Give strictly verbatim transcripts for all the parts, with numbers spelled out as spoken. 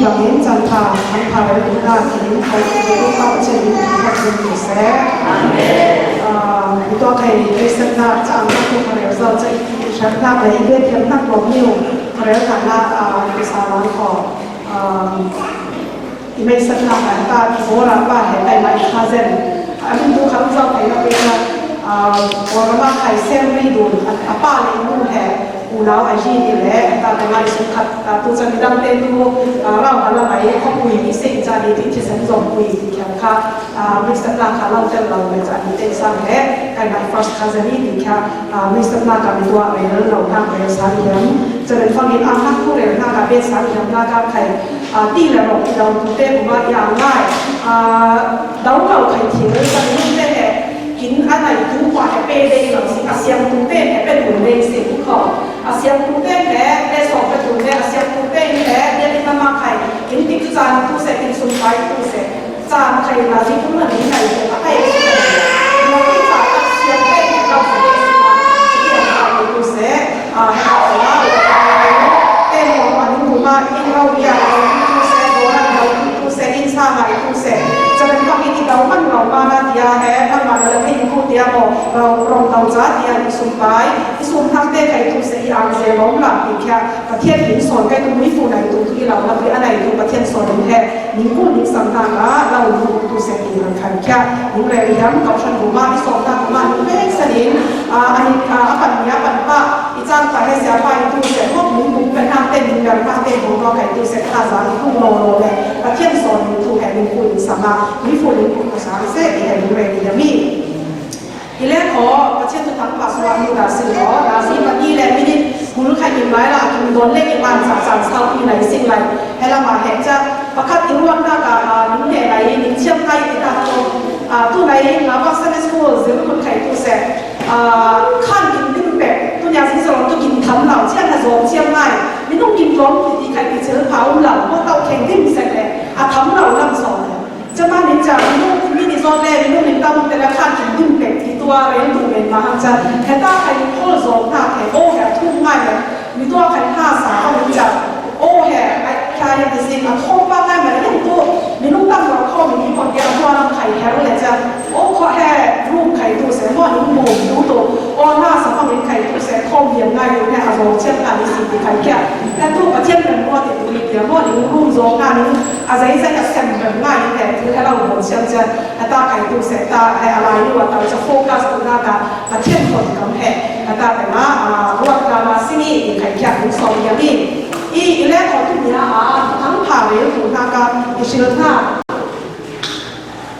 Bangin chan pha, chan pha rel ding na, kin ko ko ko ka chen ding ki ka chen ding se. Amen. Ah, tua kai kai sen na, chan na ko ka rel zau, chan i san na, kai i bet yam na ko niu, ka rel ka na, ah, ki sa lang ko. Ah, i mai san na ka ta, ki bora pa he, kai mai ka zen. Ah, min tu ka zau kai na pe na, ah, bora ma kai sen ri dun, ah, pa le nu he. Unau a hi ni le, ta te ngai sum khat, ta tu chan midang te tu, ta rau ka la mai, khopui ni se cha ni ti thisen zongpui ti kha kha, a, mix up na kha lau tel lau le cha ni te sang le, kai mai first cousin ni ti kha, a, mix up na ka mi tua rel lau na rel sang hiam. Cha le fang in a na ku rel na ka bet sang hiam na ka khai, a, ti le rong ti dau tu te kuma ya ngai, a, dau kau khai thil sa ni te he, kin a nai tu pa he pe dei lau si, a siam tu te he pe tu dei si ko. A siamtute he, le sawm pathum le a siamtute he, biakin mama khai, kin tik caan tu se, kin sumpai tu se, caan khai na zi kum na ni nai se, a khai se, na ki caan a siamte he, kau se, tu se, a, he, a, te mo ma ni tu ma, in rau bia, tu se, do na, tu se, in sa ngai tu se, caan khai ki dau man rau ma na tia he, man ma na le ki ku tia mo, rau, rong tau ca tia, ki sumpai, i sum thang te khai tu se, i ang se, lom lam ki kia, Pathian in sawn kai tu mui fu nai tu tu i lau na pui a nai tu Pathian sawn in he ning kul ning sang na ka lau ning tu se ti han khan kia ning re hiam kau san bu ma i sawn na bu ma ning pek san in a, a ni, a, a pan nia pan pa i chang pa he sia pa i tu se hok ning bu pen hang te ning ber hang te bu no kai tu se kha za i tu lo lo le Pathian sawn ning tu he ning kul ning sang a mui fu ning kul ning sang se ti he ning re hiam i. I le khaw, Pathian thuthang pha sungah mu ta sin law, na si pahnih le minute kul khat in lai la, a kim dawn le i man sa san sau pi na i sing lai. He lam ah heh ca, pakhat i ruatnak ah, a, min he lai, min chiam lai ti ta ko. A, tu nai, a, vak Sunday school zir kun khai tu se. A, khan kim dim pek, tu nia zing sa law tu kim tham lau, chiam na zawm chiam lai. Minung kim tlawm ti ti khai ti chil pha um lau, maw tau kheng dim sek le, a tham lau lam sawm le. Cama ning ca, minung, mi ni zawt le, minung ning tam te le khan kin dim pek ti tua rel tu men ma hang ca. Heta khai ning hol zawk hna khai, aw he a thum ngai le, mi tua khai hna sa ka ning ca. Aw he, ai, khai he ti sin, a thawm pa ngai ma le, ning tu, minung tam lo khawm mi ni pawng ti a hua lam khai her le ca. Aw khaw he, room khai tu se, maw ning bum tu tu, aw hna sa ka ning khai tu se, khawm liam ngai tu he, a zawk chiam hna ni si ti khai kia. He tu, Pathian kan ruat ti tu ni pia, maw ning room zawk hna ning, A zeizat a sem rem ngai in he thil he lo buan siam cia a ta kai tu se ta he a lai lu a ta cia focus tu na ka Pathian thon kam he a ta te na a ruat ka na sini i khai khiak in sawm ya mi i i le kho tu nia a thang pha rel tu na ka i sil na.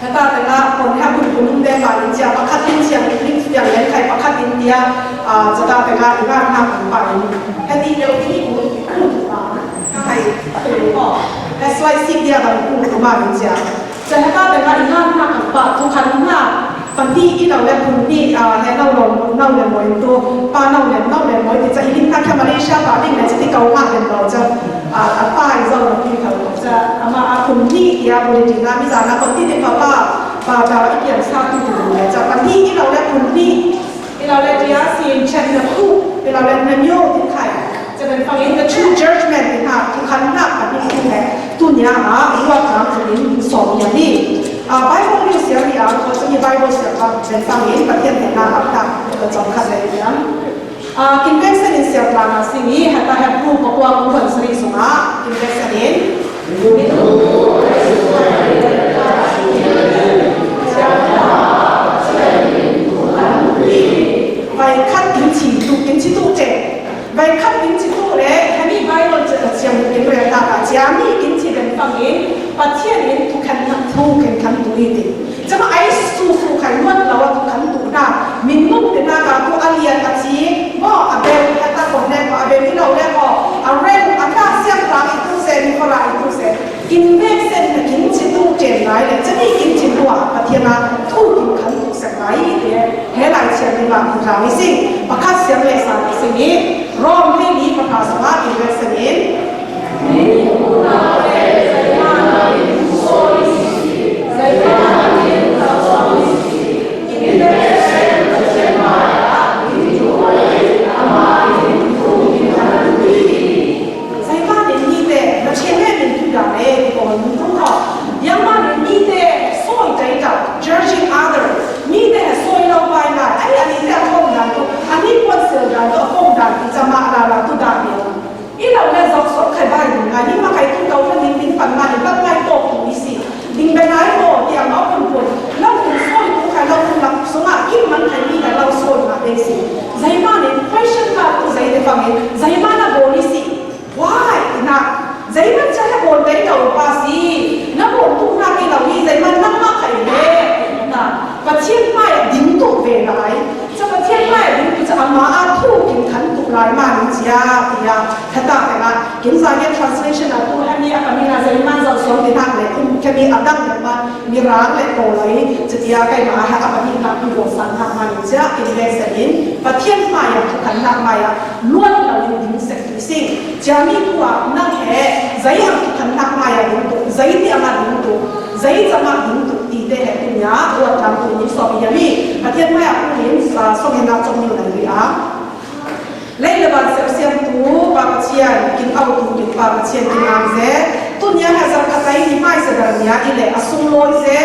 He ta te na kon he kun kun de ma in cia pakhat in cia in fiang len khai pakhat in tia a cia ta te na i ngan na kan pa in he ti leu ti kun kun pa. Ka hai, ko, ka slide sik dia bang ku ko ma min cia. Cia heta te ka i ngan hna kan pa tu khan hna. Pahnih i no le phun hnih, a, he no lo, no le mawi tu. Pa no le, no le mawi ti cia i ling hna kia Malaysia pa ding le cia ti kau hna den lo cia. A, a pa i zo lo ti kau cia. Ama a phun hnih tia bulletin a mi zana pahnih ti pa pa, pa ta i pian sa tu tu le cia. Pahnih i no le phun hnih. Pilau le tia sin chet na khu, pilau le na myo ti khai. Chabang fangin the true judgment ti na, tu khan na ka ni khu he. Tu nia a, ruat na tu ni sawm ya ni. A, Bible ni siang ni a, ko ni Bible siang ka, chabang fangin, Pathian te na a ta, ka chom khat le siang. A, Kin Vek Sen in siang la na sing i, heta Hebrew pakua kum hon sari sunga, Kin Vek Sen in. Vai khat in chi tu, in chi tu te. Vai khat in chi tu le, hani Bible ch-, chiang in rel ta ta, chiang ni in chi den pang in, Pathian in thu khan, thu khan khan tu i ti. Chama ai su su khai nuat lo a tu khan tu na, min ngum te na ka tu a lian a chi, mo a bel, a ta ko ne ko, a bel i lo le ko, a rel, a ta siang ra i tu se, ni ko ra i tu se. Kin Vek Sen na kin chi tu chen lai le, chani kin chi tu a Pathian a thu kin khan tu sak lai te, he lai chiang ni ma kin rang i sing, pakhat siang le sa i sing i, Rom hei ni pakhat sunga Kin Vek Sen in. Kin zah hian translation a tu hemi a panin a zai man zau suang ti hnak le um hemi a dang le man Mirang le Kawlai, cutia keimah a hak a pahnih hna pi bawl sang hna hmanh in cia in vek sen in Pathian hmai ah thukhan hnak hmai ah luan lo in ding sek tu si. Cia mi thu ah nang he zei ah thukhan hnak hmai ah ding tuk, zei tiang ah ding tuk, zei cam ah ding tuk ti te he tu nia ruat lam tu in sawm i a mi Pathian hmai ah tu in sawm he nak cawm ni nan ri a. Lei le van siamsiamtu Pa Pathian, kin autu kin Pa Pathian, kin ang ze. Tunia he zan ka tai ni mai se dal nia i le a sunglawi ze.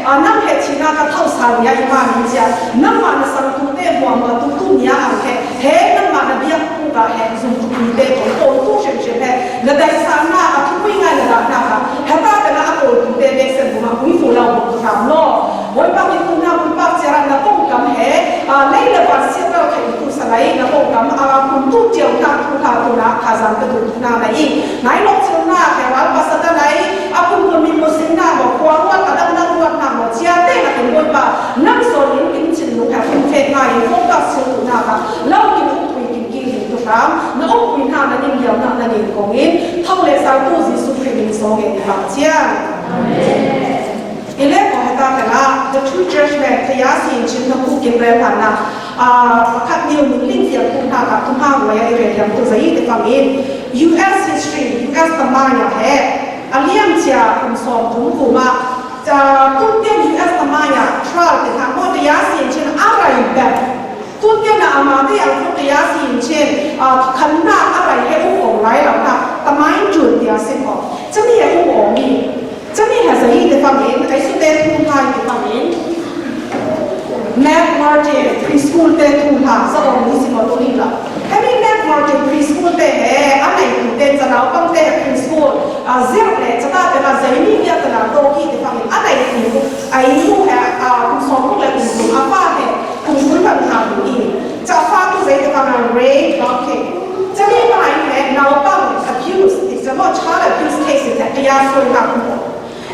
A nang he thina ka thau sa nia i ma min cia. Nang ma na sang tu te muang ma tu tunia ang he. He nang ma na biak tu ka he zum tu te ko ko tu shem shem he. Na dai sa na a tu pui ngai na da na ka. He ta ka na a ko tu te bek sen bu ma pui fu lau bu tu ram lo. Bawipa kin tu na bu pa cia ran na kong kam he. A lei le van siam dal khe tu Salai na pawngkam a kun tu cio hna thu hla tu na kha zan ka duh hna na i ngai lawk cio hna he ral pasa ta lai a kun kun min muslim hna maw khua ruat a dang dang ruat hna maw cia te na kin Bawipa nang sawn in kin chin lung he kun fek ngai in focus cio tu hna ka lo kin ukpui kin ki hin tu hram na ukpui hna na nin liau hna na nin kong in tho le sau tu Jesuh Khrih min saw nge ni bang cia. Amen. I le ko heta kana the true church man kaya si in chin na ku kin rel hana a pakhat niu ning ling tiang ku hna ka tu hma waya i rel yang tu zai te fang in U S history, U S tamaya he a liam chia kum som tum ku ma cha tu tiang U S tamaya trial te hna ko kaya si in chin a rai bek tu tiang na ama te ang tu kaya si in chin a khan na a rai he u ko lai lam na tamai jun tia si ko chami he u ko mi Chami he zai te fang in, ai su te thu hna te fang in. Mac Martin preschool te thu hna sa om ni si maw tu ni la. Hemi Mac Martin preschool te he a nei tu te chanau pang te he preschool a zir le chata te na zai ni bia te na to ki te fang in a nei tu ai nu he a kum som le kum a fa he kum kun bang hna tu i. Cha fa tu zai te fang a Ray Duncan. Chami pa in he naupang abuse, it's a lot child abuse case in he kaya suai na kum.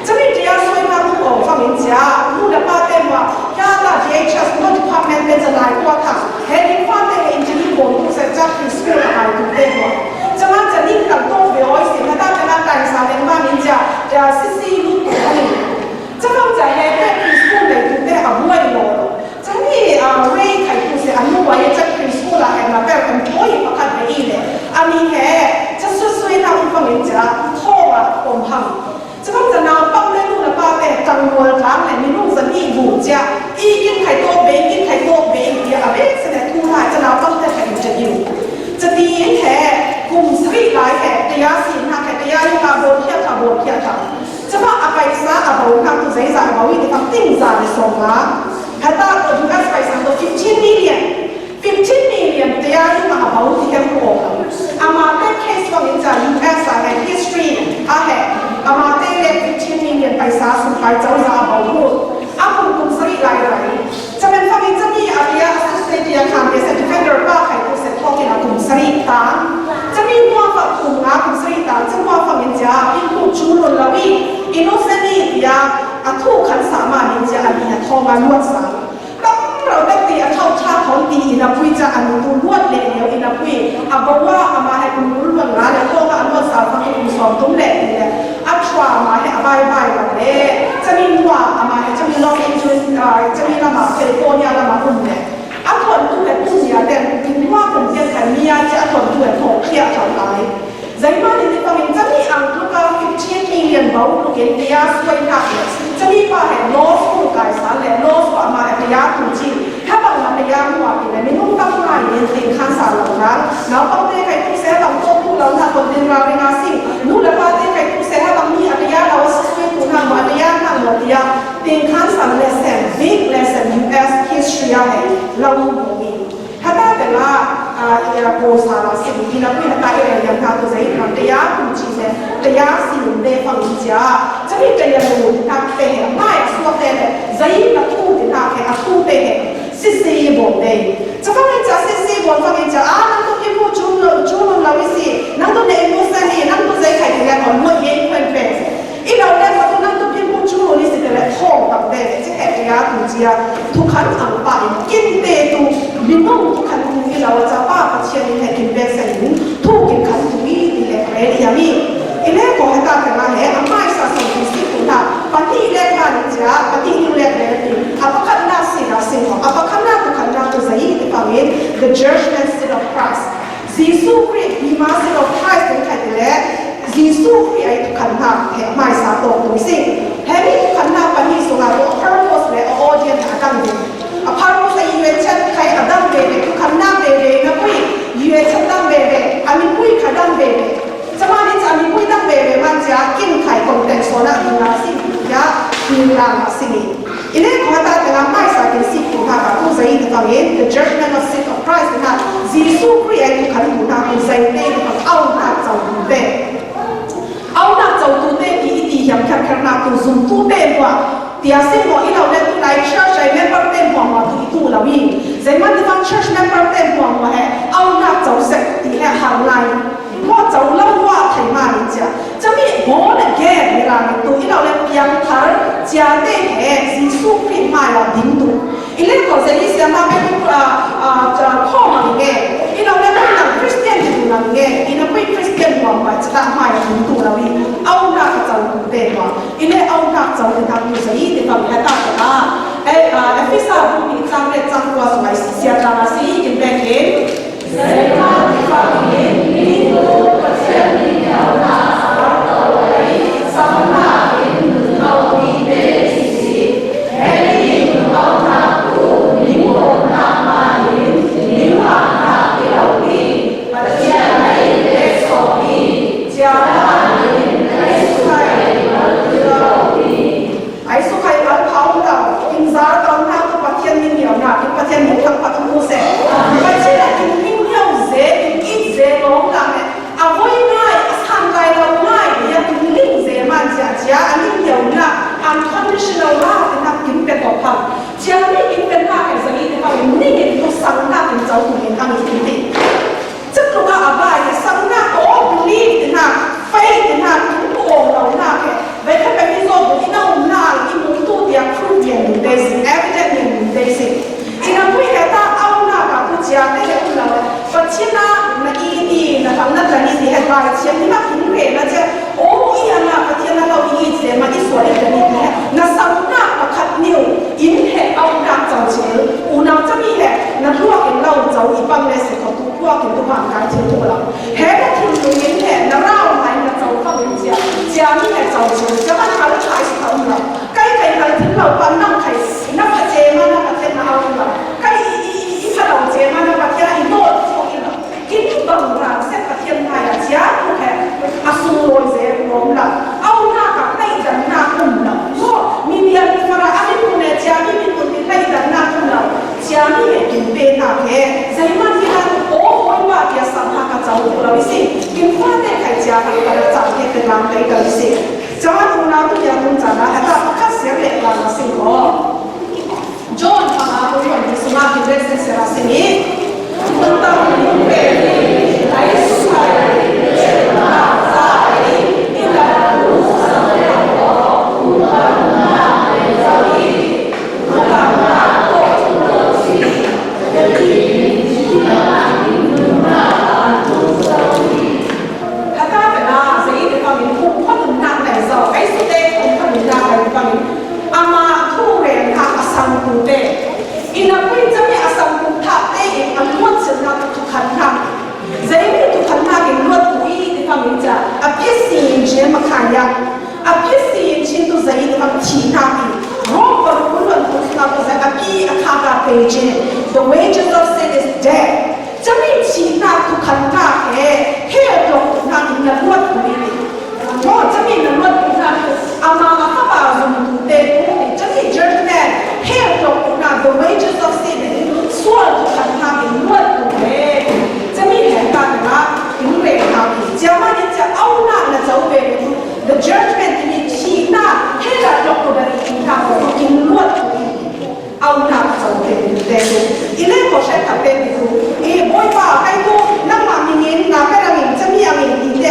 Chami kaya suai na kum ong fang in cia, nu le pa te mua, kya la D H S no department te cha lai kua tha, he ding fa te he in chini bom tu se cha preschool a kai tu te mua. Chama cha ning kal to ve oi si, na ta te na kai sa le ma min cia, cia sisi lu tu ni. Chama cha he te preschool le tu te a buai lo. Chani, ah, Ray khai tu se anu wa ye cha preschool a he na per kan thoi pakhat ve i le. Ami he cha su sui na um fang in cha tho wa om ham. Chakam cha naupang te nu le pa te tang mual tlang le minung zan i bu cia i kin khai to be, kin khai to be i tia a be se le tu lai cha naupang te khai in cha i. Cha ti in he kum sari lai he kaya si na he kaya i ka bo kia ka bo kia ka. Chama a paisa a bo na tu zai za a bo i ti fang ting za le song la. Heta ko U S paisa to fifteen million. Fifteen million te a i ma a bo ti hem ko. Ama te case fang in cha U S a he history a he. Ama te le fifteen million paisa sum pai chau za a bo. A kum kum sari lai lai. Chamen fang in chami a tia associate a kham tia se defender pa khai tu se thawk in a kum sari ta. Chami mua fa kum nga kum sari ta. Chamua fang in cha in ku chu lun lawi. Innocent i tia a thu khan sa ma in cha a ni a thawng a luat sa. Tam rau tak ti a thau tha thon ti in a pui cha a ni tu luat le leo in a pui. A bawa ama he kum lun luat nga le thawng a luat sa fang in kum som tum le ti le. A trauma he a bai bai lo le. Chami mua ama he chami Los Angeles, ah, chami lama California lama um le. A thuantu he kum nia ten, kum nia kum ten khai nia che a thuantu he thawh khia thawh lai. Zeimah nih ti fangin chami ang tluka fifteen million bo tlukin tia suai hna le. Chami pa he law school kai san le law school ama he tia tu chi. He bang ma tia mua ti le minung tam ngai nin tin khan sa lo hna. Naupang te khai tu se bang tawk tu lo hna kon tin rau ringa sing. Nu le pa te khai tu se he bang mi a tia lo a sasui tu hna mua tia hna mua tia. Tin khan san lesson, big lesson, U S history a he lo mu mi. Hata te la, ah, i a ko sa la si, i na pui hata i rel yang hna tu zai, na te ya tu chi se, te ya si te fang i cia. Chami te ya lu, na te he, mai suak te he, zai na tu te na he, a tu te he, si si i bom te. Cha fang i cia, si si i bom fang i cia, ah, nang tu ki mu chu lu, chu lu la wi si, nang tu ne mu sa ni, nang tu zai khai te ya ko mu ye kwen pe. I lo le ko tu nang tu pin bu chu ni si te le thong tam te le chi he tia tu chia thu khan ang pa in kin te tu minung thu khan tu i lo cha pa Pathian in he kin bek sa in thu kin khan tu i ti he pre ni Ni, i le ko heta tengah he, a maisa sung ti si kuna, pani le ka ni cia, pani ni le le ti, a pakatna si na sing ho, a pakatna tu khatna tu zai ti pangin, the judgment seat of Christ. Jesu Christ, bema seat of Christ ti khat le, Jesu Christ ai tu khatna he, a maisa to tu si. He ni tu khatna pani sunga tu, a purpose le, a audience a dang de. A purpose a yuan chat khai a dang de de, tu khatna de de, na pui, yuan chat dang de de, a mi pui kha dang de de. Cama ni ca mi pui dang ve ve man cia kin khai kong teng sona ding la si ya ding la ma si ni. I le ko ta tengah maisa kin si ko ta ka tu zai ti pangin the judgment of seat of Christ na Jesu Christ ai tu khan tu na tu zai te ti pang au na cau tu te. Au na cau tu te ti i ti hiam khar khar na tu zum tu te mua. Tia si mo i lo le tu lai church ai member te mua mua tu i tu lo i. Zai man ti pang church member te mua mua he au na cau sek ti he har lai. Mo cau lo mo thei ma ni cia. Cami born again ni la ni tu i lo le piang thar cia te he Jesu Christ mai la ding tu. I le ko zai i sia ma pe tu a a a ko ma ni nge. I lo le ko na Christian ni tu na ni nge. I na pui Christian mo ma cia ta mai la ding tu la wi. Au na ka cau tu te ma. I le au na cau te ta tu zai te ta ta ta. E a Efesa bu ni chang le chang ko so ai sia ta na si in pe ke. Ai sukhai al pha um lo, in zar tawm hna tu Pathian min ngiau hna, in Pathian min thang phat um se. Pathian a in min ngiau ze, in it ze lawm hna le, a voi ngai, a san lai lo ngai, ya in ling ze man cia cia, a min ngiau hna, unconditional love, in hak in pe tawp hang. Cia mi in pe hna he zai in hak in ning in tu sang hna in cau tu in hang in ti. Cutluka a bai he sangnak tawh believe tinak, faith tinak, tung awng lonak he. Veikhat pek i zawh bu i na umnak, i mungtu tiang proof lian min te sin, evidence lian min te sin. I na pui he ta aunak a tu cia te he um lo. Pathian a na i ni, na thang na tla ni ti he bai cia ni na kin re na cia. O i a na Pathian a lo i i cia ma i sual i tla ni ti he. Na sangnak pakhat niu, in he aunak cang cil. Unau cami he, na luak in lo cau i pang le si ko tu. Puak in tu hmang kai thil tuk lo. He na thil lung in he na rau mai na cau fang in cia. Cia mi he cau cia. Cia man hal thai si ka um lo. Kai kai hal thil lo pan nang kai. Na pha cia ma na Pathian na au lo. Kai i i i i pha lo cia ma na Pathian i dawt cia i lo. Kin bang rang se Pathian mai a cia tu he. A sung loi ze rom lo. Au na ka kai dan na um lo. Mo mi bian mi fara a mi tu ne cia mi mi tu ti kai dan na um lo. Cia mi he kin pe na he, zai man hi na, o hoi ma tia sang ha ka chau tu lo i si, kin fa te khai cia ka ka la chau he te lang kai ka i si. Cia tu na tu ya tu cia na, ha ta pa ka sia le la na sing ko. John pa na tu ko ni suma ki le se se la sing i. Kun ta ni pe ni, ai su ai ni, na sa ai, i la tu sa ai ko, kun ta na pe sa i. Hata pena, zei te pangin, kum kha nunnak nei zo, ei sute kum kha nunnak nei te pangin, ama thu rem hna a sang tu te. Ina pui cami a sang tu thak te in a luat silnak a thukhan hna. Zei mi thukhan hna in luat tu i te pangin ca, a phisi in chin makhan ya. A phisi in chin tu zei in bang thihnak hi. Rom paruk luan tu suna tu zei a phi a kha ka pe chin. The wages of sin is death. Cami thihnak tu khannak he, he tlok tu nak in na luat tu ni. Mo cami na luat tu nak tu. Ama a kha pa zum tu te tu ni. Cami judgment, he tlok tu nak the wages of sin. Sual tu khannak in luat tu he. Cami he ka na, in re ka ni. Cia ma ni cia au nak na cau ve ni. The judgment ni thihnak, he la tlok ko dari thihnak ko kin luat ko i. Au nak cau te ni te ni. I le ko shet ka te ni tu. I Bawipa, kai tu, nangmah minin, na ka rangin, cami angin, i te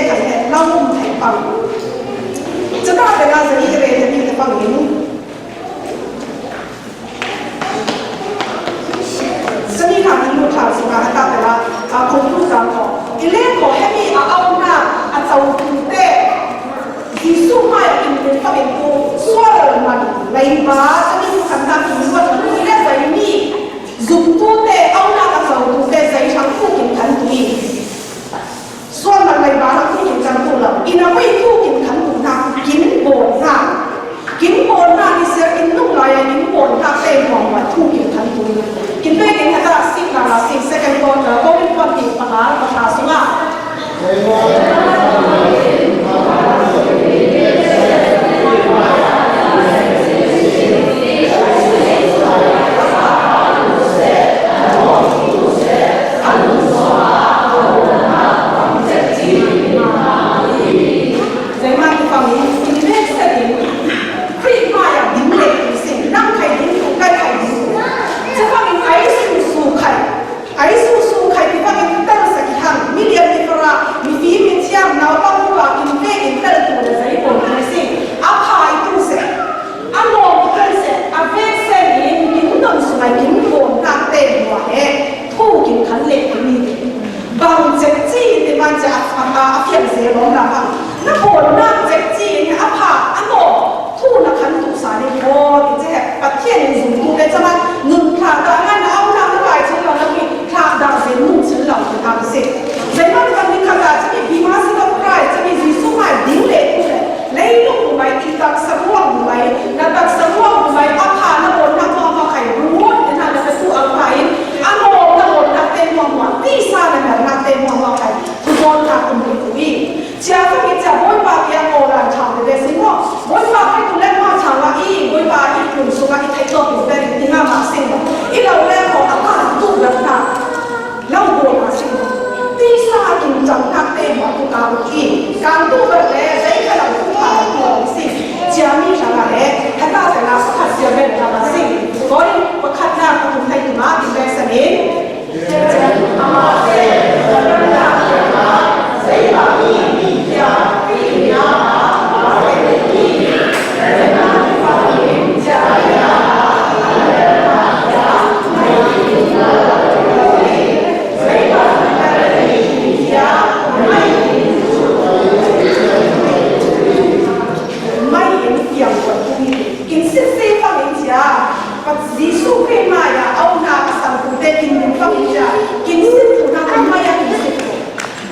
Sia lawm lam ah na bawn nak cek ci in a pha a mawh thu na khan tuh sa ding maw ti ci he. Pathian in zumtu te chang a nun thla ta ngai na au nak na pai chin lo na pi thla da zen nun chin lo ti ta si. Zeimah ni kan ni khat ah cami bima si lo Christ cami Jesu mai ding le tu le leilung bu mai i taksa ruang bu mai na taksa ruang bu mai a pha na bawn nak mawh mawh khai ruang te na na ka tu a pha in a mawh na bawn nak te mawh mawh tisa na mer nak te mawh mawh khai. Thubawlnak um rih uh hi. Cia ka hi cia Bawipa tiang aw ran ṭhang te ve sing maw? Bawipa kei tu leng ma ṭhang ah i Bawipa i tlun sungah i theih tawk in pen i ngam ah sing maw? I lo leng maw a ka tu ber hna. Lo bawl ah sing maw? Tisa a kin ṭang hnak te maw tu ka uh hi. Kan tu ber le zei ka lo tu ka lo tu a sing. Cia mi hrang ah le heta te la pakhat sia ber hna a sing. Korin pakhatnak pathum hei tu ma ti ve seng in. Mei in fiang kuat tu hi. Kin sit se fang in cia. Pat Jesu Khrih mai ah auhnak a sangtu te kin ding fang in cia. Kin sit tu na kan mai ah kin sit tu.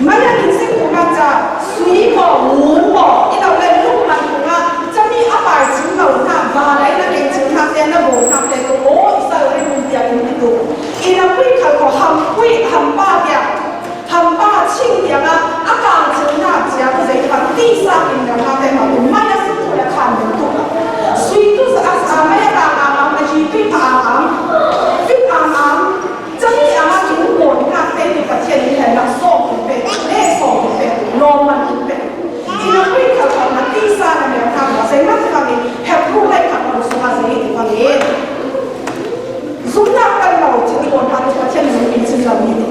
Mai ah kin sit tu na cia. Sui maw, ngun maw, i lo le lungman tu na. Cami a pai cing lo na, va lai na keng cing na te, na bo na te tu. O, i sal ri mun tia kin ti tu. I na pui khal ko ham pui, ham pa tia. Hampa ching tiang a, a kang chil na cia ka zei khat tisa in na na te ma tu mai a si tu le khan ding tu la. Sui tu sa a sa mai a kang ang ang, a ji tui pa ang ang. Fit ang ang. Chami ang a kin kuan na te tu Pathian in he nak sawm tu pe, le sawm tu pe, lawm man tu pe. Ina pui khat khat na tisa na me a kang na zei man kang in, Hebrew lai khat khat sung a zei tu kang in. Zumhnak kan lo thil pawl hna cu Pathian lungpin chin lo mi ti.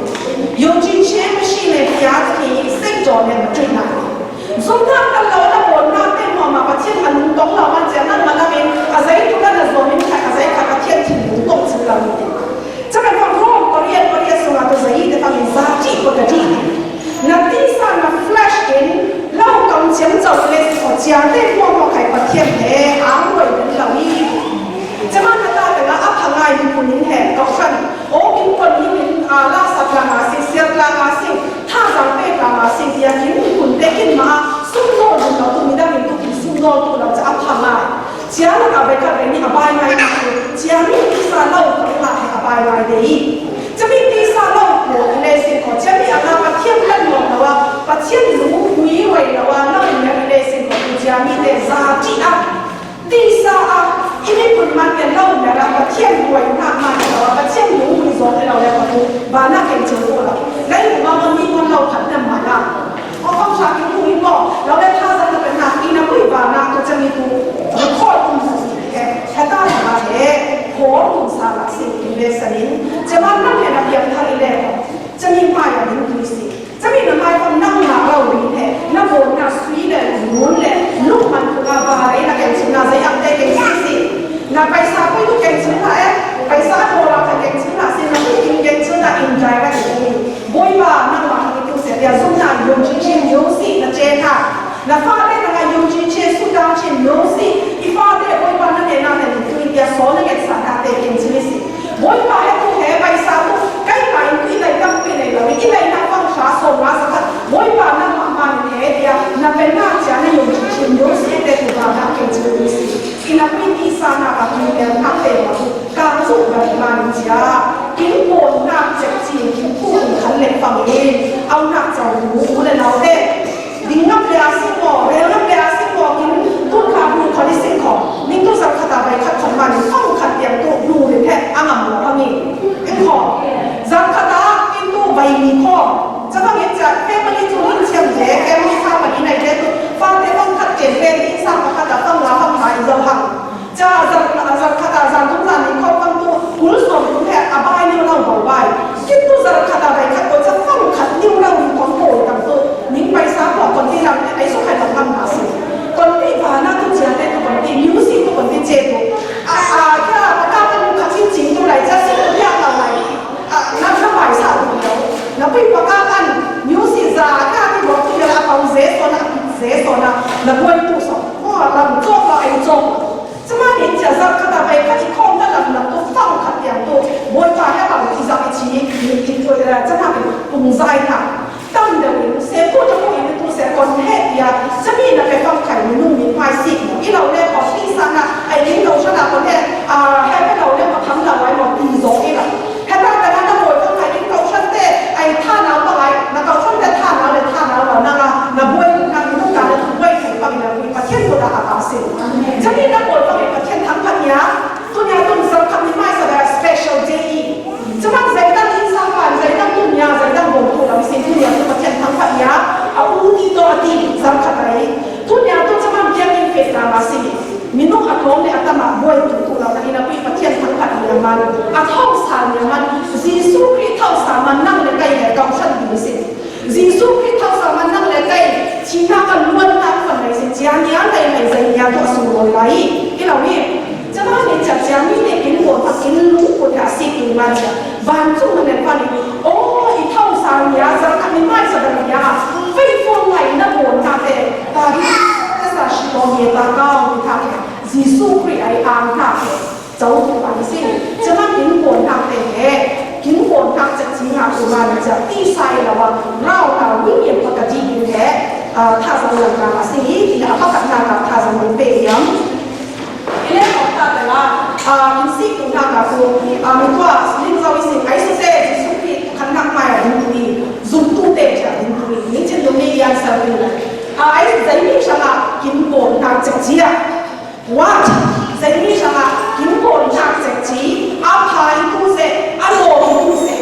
Yungchin che mashi ne pia ti sek jaw ne ma ṭuih hna ti. Zumhnak kan lo na pawl hna te hmuahmah Pathian hna lungtong lo man cia nan ma lam in a zei tu kan a zuam in khat a zei khat Pathian thin lungtong chin lo mi ti. Cakan fang Rom pariat pariat sungah tu zei te fang in za ṭih pa ka ṭih ti. Na tisa na flesh in lo kam ciam co le si ko cia te hmuahmah khai Pathian he ang roi den lo i. Cemah na ta tengah a pha ngai miphun in he kau hran. Aw kin pon hi min a la sa tla nga si, siat tla nga si, tha zang pe tla nga si, tia kin miphun te kin ma a sum nawl dun lo tu midang in tu kin sum nawl tu lo ca a pha ngai. Cia na ka bai ka bai ni a bai ngai na tu, cia mi tisa lo ka nga he a bai ngai de i. Cia mi tisa lo ko i le si ko, cia mi a nga Pathian lan lo lo a, Pathian lu hui wai lo a, lo i le si ko, cia mi te za ti a. Tisa a, i miphun man ke lo mera Pathian ruai hna man lo a, Pathian lungpui zawng lo le ko tu, ba na keng cheu ko lo. Lei ma ma mi man lo khat na ma na. Ko kong sa ki tu i ko, lo le tha za na pe na, i na pui ba na ko chang i tu, ko um su si ke, heta na he, ko um sa la si, i le sa in, che man na ke na piang thar i le ko, chang i pa ya min tu si. Cami na hmaifam nangmah lo rih he, na bawmna sui le ngun le lungman kha ba rei na kengchimna zei ang te kengchim si. Na paisa pui tu kengchim hlah e, paisa a bawla kha kengchim hlah si, na pui kin kengchimna in dai ka kengchim. Bawipa nangmah hang i tu se tia zumna yong chin chin yong si na che hna. Na fate na ngai yong chin che su dang chin yong si. I fate Bawipa na ne na ne tu in tia saw na nget sa na te kengchim si. Bawipa he tu he paisa tu, kei pa in tu i lei tampi nei lo, i lei na fang hra sawm nga sa khat, Bawipa nangmah man in he tia, na pen na cia na yong chin chin yong si te tu ba na keng chin yong si. I na pui ti sa na ka pui mel na te ma tu, ka zu ba ma in cia, kin pawl na cek ci, kin pu kin khan le fang in, au na cau tu, u le nau te. Ding ngam le a si maw, rel ngam le a si maw, kin tun kha hnu kha ni si Jesu na na buai tu so. Mo lam chok lo ai chok. Cuma ni cia zak kata bai ka i khom na lam lam tu fang khat yang tu. Buai pa ya bang i zak i chi i i tu ya cuma ni pung zai na. Tam da ni se ko da ko i tu se kon he ya. Cumi na pe fang kai ni nung ni mai si. I lau le ko si sa na ai ni lo sa na ko he a he pe lau le ko tham lau ai mo ti zo i la. Heta te na buai fang ai ni ko san te ai tha na pa ai na ko san te tha na le tha na lo na na buai na ni nung na le buai. Pangina kui Pathian ko da a ka si. Cumi na ko pangina Pathian thang pangina. Tunia tun zang kam ni mai sa da special day. Cuma zai dang in sang pan zai dang tunia zai dang bom tu lam si tunia tu Pathian thang pangina. A u ti to a ti zang ka tai. Tunia tu cuma dia ni fe ka ma si. Minung a kong ni a tama buai tu tu lam na ina kui Pathian thang pangina man. A thong sa ni man. Jesu Khrist thong sa man nang le kai le kau san ni si. Jesu Khrist thau sa man nang le kai thina ka luan na ka nai se cia nia kai nai zai nia tu a sung loi lai. I lau ni. Cama ni cia cia mi te kin ko ta kin lu ko ta si tu man cia. Ban chung man le pa ni. O i thau sa nia za ka ni mai sa da nia. Fai fo ngai na ko ta te. Ta ni ta sa shi ko ni ta ka ni ta ke. Jesu Khrist ai ang ta ke. Zo tu pa ni si, cama kin ko nak te he, kin ko nak cak ci nga tu man cak ti sai la wa, rau ta wi yen pa ka di kin he, a, tha zang lang ka ma si, ti a pa ka na ka tha zang yin pe yam. I le ko ta te la, a, kin si tu na ka tu, a, mi tua, ling zau i si, ai su te, Jesu Khrist kan nak mai a ding tu i, zum tu te cak ding tu i, ni cin tu ni yang sa tu. A, ai zai ni sa la, kin ko nak cak ci a. What? Zai mi sanga kin ko nak cek ci, a pha i tu se, a lo i tu se.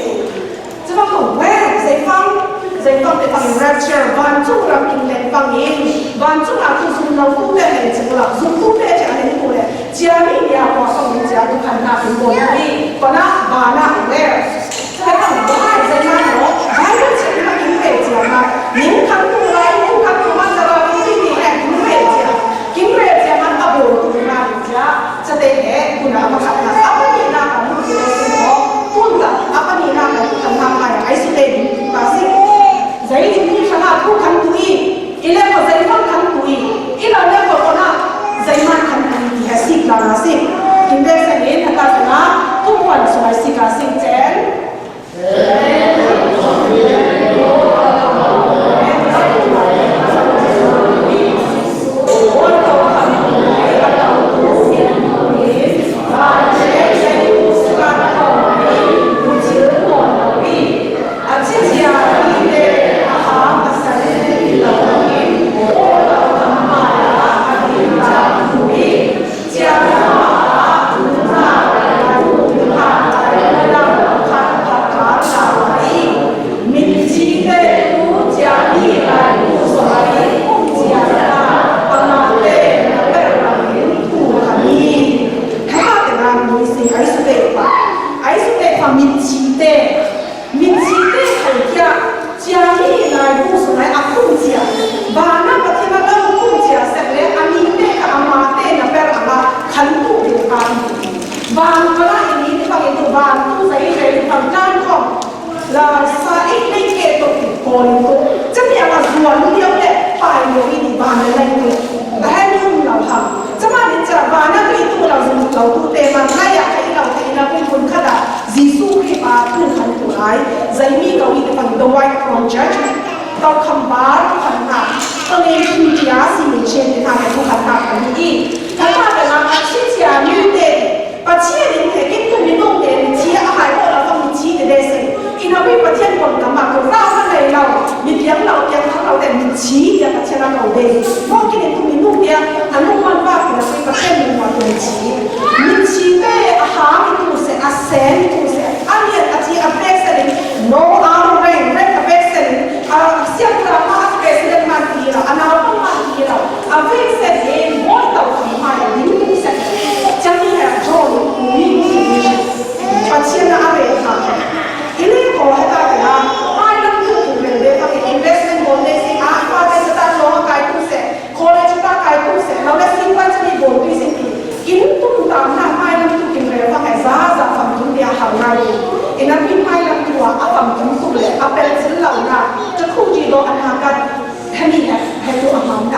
Cuma ko where? Zai fang, zai fang te fang rapture, van chung ram kin len fang in, van chung a tu zum lo tu te len ci la, zum tu te ci a len tu le. Cia ni nia ko fang in cia tu kan na kin ko ni, ko na ba na where? Cuma ko where? Zai ma lo, Bible ci ma kin pe cia ma, ning kan tu lai, ning kan tu ma cia ba kin ni ni kin pe cia. Kin re cia man a bol tu na cia, cia te he, kuna a pakhat na, a pani na ka mu tu le sin ko, tun ta, a pani na ka tu kan na ka ya, ai su te din tu ka si. Zai din ni sana tu kan tu i, i le ko zai man kan tu i, i la le ko ko na, zai man kan tu i, ti he si la na si. Kin be sa ni, ta ta na, tu wan su ai si ka si chen. Mitchite, Mitchite, Cia mi lai bu sungai a khum cia. Vana Pathian a lo khum cia sek le a mi te ka ama te na per ama khan tu de ka. Van kala ini ni pang itu van tu zai zai pang kan khom. La sa ik nei ke to ki ko ni to. Chami ala zuan ni le pai lo ini van le lai to. Ahem yung lau ha. Chama ni cha vana tu itu lau zun lau tu te man lai ya kai lau kai na pun pun kada. Jesu Khrist a thu khan tu lai, zai mi kau i te pan the white throne judgment, kau kham bar tu khan na, kau nei thu tia si mi chen te na tu khan na khan i. Khan na ka na a chi tia mi te, pa chi ni te kin tu mi nong te mi chi a hai ko la kau mi chi te de se. Ina wi Pathian kon ka ma ko ra ma nei lau, mi piang lau piang thang lau te mi chi tia Pathian a kau de. Ko kin tu mi nong tia, a nong man ba kin a wi Pathian nong ma tu mi chi. Mitchite a hang i tu se, a sen i tu se, a lian a ci a pek se ling, no a reng reng a pek se ling, a siam ta ma a president man ti la, a nau pang man ti la, a vek se ling, boi tau ti ma ya ling tu se. Chang ni ha jo ni ku ni ni ni. Pathian a a reng ha. I le ko ha ta te ha, mai lam tu ku reng de pa ke investment bol de si, a pa de sa ta lo ha kai tu se. College ta kai tu se, lo le sin pan se ni bol tu sin ti. Kin tum tam na mai lam tu kin re fa kai za za fam kin dia hal ngai. Ina kin mai lam tu a fam kin tu le, a pel sin lo na. Cha khu ji do an ha ka. Hani ha, ha tu a mam na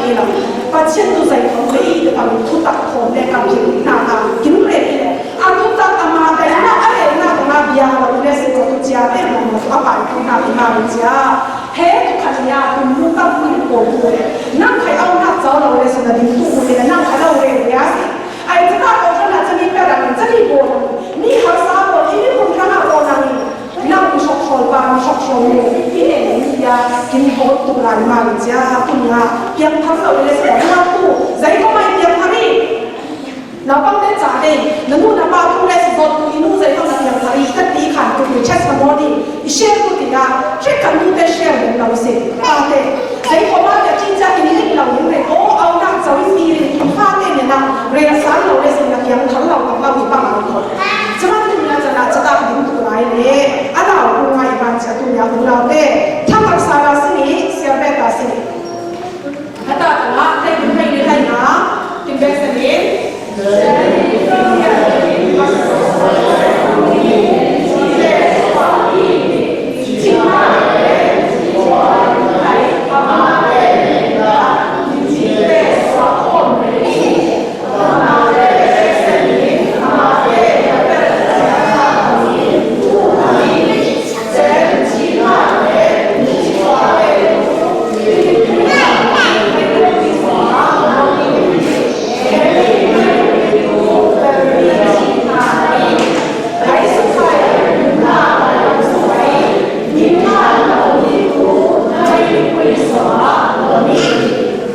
ni lo. Pathian tu zai khawm le i te pang thutak khawm le kam khin na ka kin le ni le. A thutak ama daina a le na ka na bia lo le se ko tu chia te mo mo tu a pai tu na ki ma ru chia. He tu khan ya tu mu ta mu ko tu le. Nang khai au na chau lo le se na ding tu mu le nang khai lo le ya se. Ai ta ta ko na cha ni ka ra Ko i ne ni ya kin hot tu lai ma ni ja tu nya piang thar lo le sa na tu zai ko mai piang thar i. Naupangte chate, na nu na pa thu le sa zot tu i nu zai ko na piang thar i ka ti khan tu tu chest na mo ni i share tu ti ya, share kan tu te share den lo se. Tate, zai ko ma te ti ja kin lik lo ni re o au na chau i ti ri kin fa te ne na re san lo le sa na piang thar lo ka ma wi pa ma ko. Chaman tu nya chana chata ding tu lai le. Ala u ngai ban cha tu nya u lau te. Thamak sa la sini, sia be ta sini. Hata tanga, tei ding tei ni tei na, tin bek sa ni.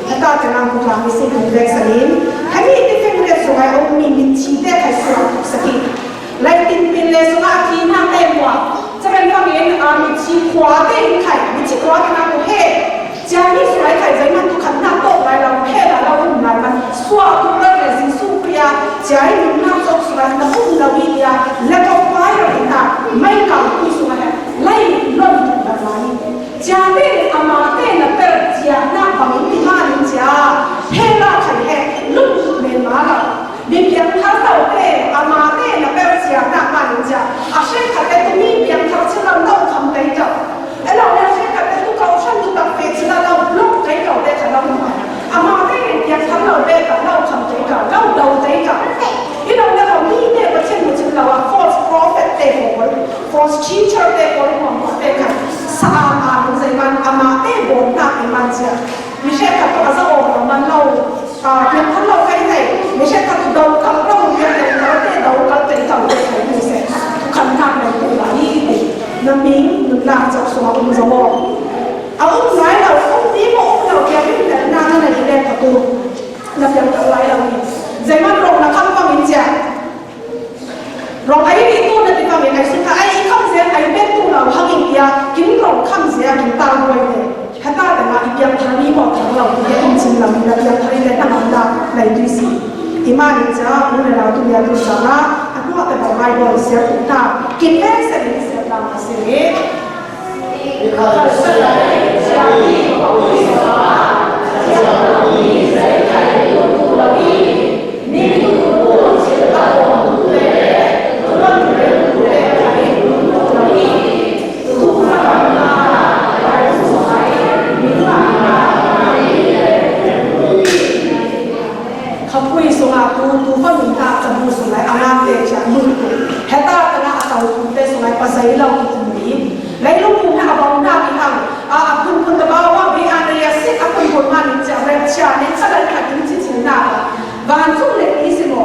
Hata tena kutlang ni sing kong vek sanin. Hani ti feng le sungai ong mi min chi te kai suak tuk saki. Lai tin pin le sunga a thi na te mua. Chaben bangin a mi chi khua te in khai, mi chi khua te na ko he. Chia mi suai khai zai man tu khan na to lai lam he la la um lai man. Sua tu lai le Jesu Kria. Chia i min na chok suai na um la wi dia. Let of fire in ta. Mai ka tu suai he. Lai lon tu la lai. Chia te ama te na per chia na bangin ti ma nin chia. He la khai he. Lung tu men ma la. Mi piangthar lote, amate na per chiatna hmanin chia, a hrekkhatte tu mi piangthar chin lo lo kham tei lo. Elo le hrekkhatte tu kohhran tu tak pe chin lo lo lawk tei lo te kha lo hmai. Amate piangthar lo te ka lo kham tei ka, lo do tei ka. I lo le kha mi te Pathian mu chin lo a false prophet te ko, false teacher te ko, ko te kha. Sa a ma min zai man amate bawlna i man chia. Mi hrekkhat tu a za awk lo man lo. A, piangthar lo kai thei, mi hrekkhat tu do kal lo, piangthar te do kal te kal te kai tu se. Khan nak lo tu la ni te. Na ming nun lak chak so um zo mo. A um lai lo, um ni mo um lo, piang ni te na na ni le ka tu. Na piangthar lai lo ni. Zai man rong na kham pang in chia. Rong ai ri tu na ti pang in ai sung kha ai i kham zia ai bet tu lo hang in tia kin rong kham zia kin tau duai te. Hata te ma i piang thar ni mo thar lo tia in chin lo na piang thar i le na ma da lai tu si. I ma ni cha u na la tu ya tu sa na a tu te ba Bible sia tu ta. Kin le se ni sia ta ma se. Khapui sunga tu, tu fa nun ta chabu sungai, a ngam te chia nun tu. Heta tana a tau tu te sungai, pa zai lau tu um ni. Leilung kum he a bau na mi hang, a, a kun kun ta bau a, mi a na ya si, a kun kun ma ni chia, rep chia, ni cha lai kha kin chi chi na. Van chung le ni si mo.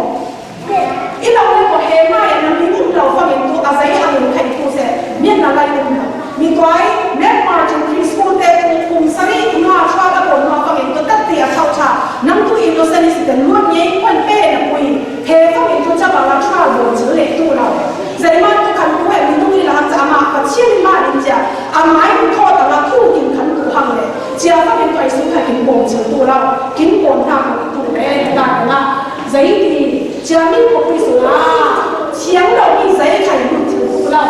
I lo le ko he ma ya na mi um lo fa min tu, a zai a min khai tu se, mi na lai um lo. Mi tuai, Net Margin Preschool te kum, kum sari, kum nga, chua la ko ma fangin tu tat ti a chau cha. Nang tu innocent i si te luat ngei, kwan pe na pui. He fangin tu cha ba la chua bo chu le tu lo. Zai ma tu kan tu he mi tu ni la cha ma, Pathian ma in chia. A mai tu tho ta la tu kin kan tu hang le. Chia fangin tu ai su kha kin bo chu tu lo. Kin bo na ko tu le, ta na. Zai ti, chia mi ko pi su la. Chiang lo mi zai khai tu chu tu lo.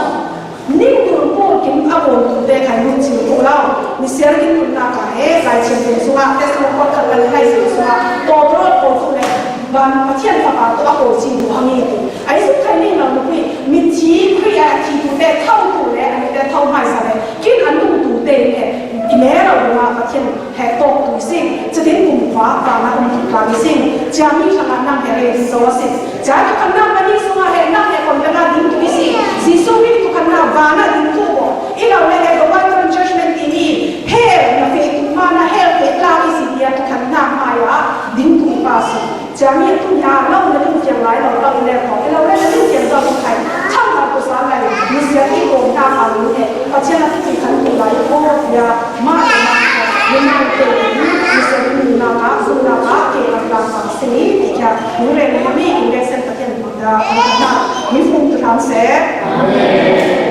Ning tur pu kim a bol tu te khai lut chil tu lo. Ni siar kin tun na ka he, lai chen te sunga, te sunga ko khat khat lai chen sunga, to tro ko tu le, ban Pathian fa pa tu a ko chi tu hang i tu. Ai su khai ning lo nu kui, mi thi kui a thi tu te thau tu le, ani te thau mai sa le, kin an tu tu te ne, ki le lo na Pathian. He tawk tu i si, chatin kum khua vana um tu tlang i si, chia mi hrangah nam he rei zo a si. Chia tu khan nam mani sungah he nam he kon vela ding tu i si. Jesu mi tu khan na vana ding tu ko. I lo le he the white throne judgment ti ni. He na fe tu ma na he fe la i si tia tu khan na maya ding tu i pa si. Chia mi tu nya lo na ding fiang lai lo lo i le ko. I lo le na ding fiang zo khai. Chang na tu sa lai. Ni sia i ko na a ni he. Pathian a tu khan Mah le mah, mi mah te, mi sen mi na ka, zu na ka, ke ka ka ka si ni, ya, mi le mi mi in de sen ta ken da, da, mi fum tu ram se. Amen.